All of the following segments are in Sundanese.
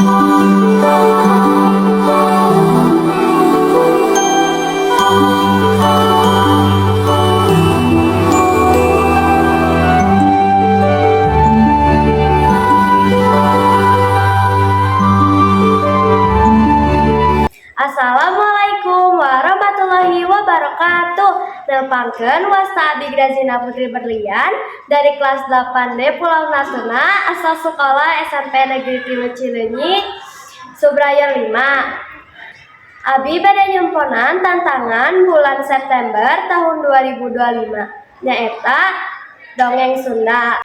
Assalamualaikum warahmatullahi wabarakatuh. Nepangkeun, wasta abdi Grazina Putri Berlian dari kelas 8D Pulau Natuna, asal sekolah SMP Negeri Tilu Cileunyi, Subraya 5. Abi bade nyumponan tantangan bulan September tahun 2025, nyaeta dongeng Sunda.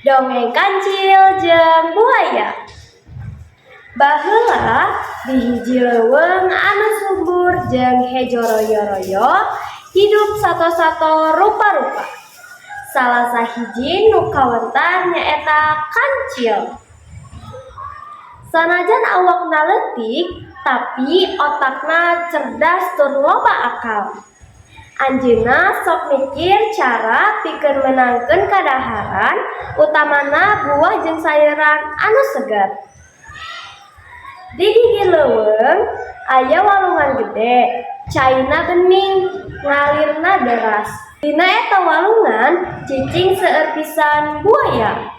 Dongeng Kancil jeung Buaya. Baheula di hiji leuweung anu subur jeung hejo royo-royo, hidup sato-sato rupa-rupa. Salah sahiji nu kawentar nyaeta kancil. Sanajan awakna leutik, tapi otakna cerdas tur loba akal. Anjeunna sok mikir cara pikeun meunangkeun kadaharan, utamana buah jeung sayuran anu seger. Di gigir leuweung aya walungan gede, caina bening, ngalirna deras. Dina eta walungan cicing seueur pisan buaya.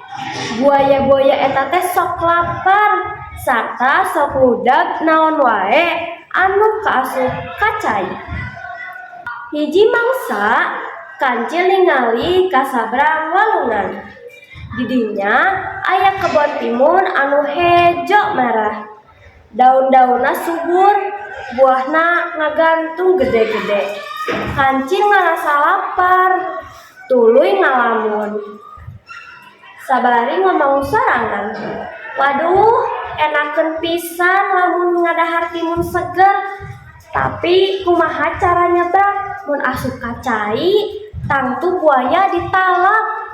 Buaya-buaya eta teh sok lapar sarta sok ngudag naon wae anu kaasup ka cai. Hiji mangsa, kancil ningali ka sabrang walungan. Di dinya aya kebon timun anu hejo merah. Daun-daunna subur, buahna ngagantung gede-gede. Kancil ngarasa lapar, tuluy ngalamun. Sabari ngomong sorangan, "Waduh, enakeun pisan lamun ngadahar timun seger. Tapi kumaha cara nyebrang? Mun asup ka cai, tangtu buaya ditalap."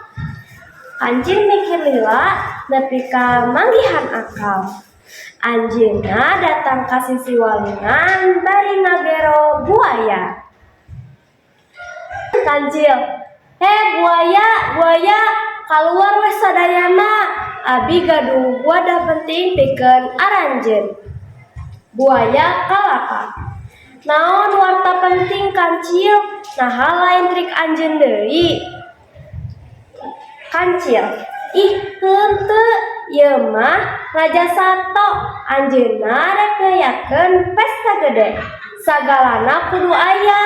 Kancil mikir lila nepi ka manggihan akal. Anjeunna datang ka sisi walungan bari ngagero buaya. Kancil, "He buaya, buaya, kaluar weh sadayana. Abi gaduh wadah penting pikeun aranjeun." Buaya kalapa. "Naon warta penting, Kancil? Naha lain trik anjeun deui?" Kancil, "Ih, henteu, ieu mah Raja Sato. Anjeunna rek ngayakeun pesta gede. Sagalana kudu aya,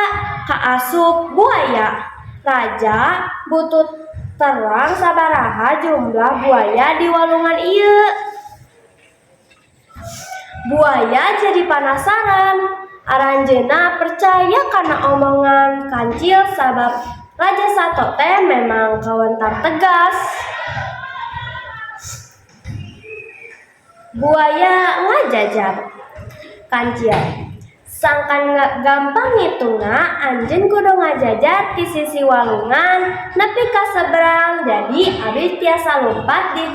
kaasup buaya. Raja butuh terang sabaraha jumlah buaya di walungan ieu." Buaya jadi panasaran. Aranjeunna percaya kana omongan Kancil sabab Raja Sato teh memang kawentar tegas. Buaya ngajajar. Kancil, "Sangkan gampang ngitungna, anjeun kudu ngajajar ti sisi walungan nepi ka seberang, jadi abi tiasa lumpat di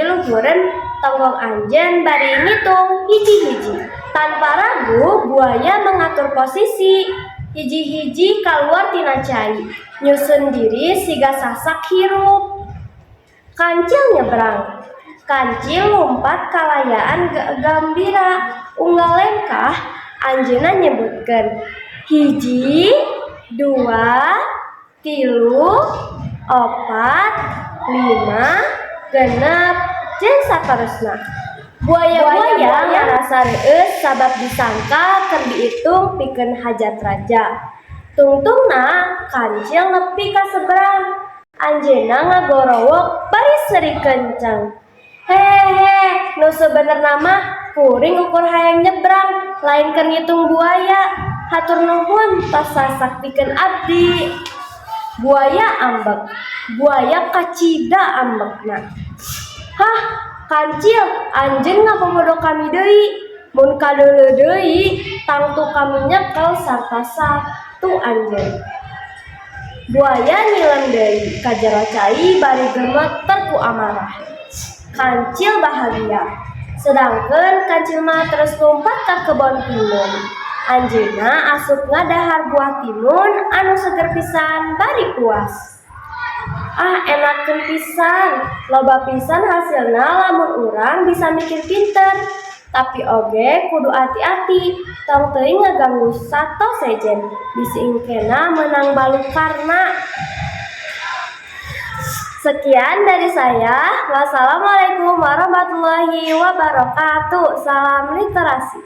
luhureun tonggong anjeun bari ngitung hiji-hiji." Tanpa ragu buaya mengatur posisi. Hiji-hiji kaluar tina cai, nyusun diri siga sasak hirup. Kancil nyebrang. Kancil lumpat kalayaan gambira. Unggal lengkah anjeunna nyebutkeun hiji, dua, tilu, opat, lima, genep, jeung saterusna. Buaya-buaya ngarasa reueus sabab disangka keur diitung pikeun hajat raja. Tungtungna kancil nepi ka seberang. Anjeunna ngagorowok bari seuri kenceng. "Hehe, nu sabenerna mah kuring ukur hayang nyebrang, lain keur ngitung buaya. Hatur nuhun tos sasak pikeun abdi." Buaya ambek. Buaya kacida ambekna. "Hah, Kancil, anjeun ngabobodo kami deui. Mun kadeuleu deui, tangtu kami nyekel sarta satu anjeun." Buaya nyilem deui ka jero cai bari gemeter ku amarah. Kancil bahagia. Sedangkeun kancil mah terus lumpat ka kebon timun. Anjeunna asup ngadahar buah timun anu seger pisan bari puas. Ah, enakeun pisan, loba pisan hasilna lamun urang bisa mikir pinter. Tapi oge kudu ati-ati, tong teuing ngaganggu sato sejen, bisi engkena meunang balukarna. Sekian dari saya. Wassalamualaikum warahmatullahi wabarakatuh. Salam literasi.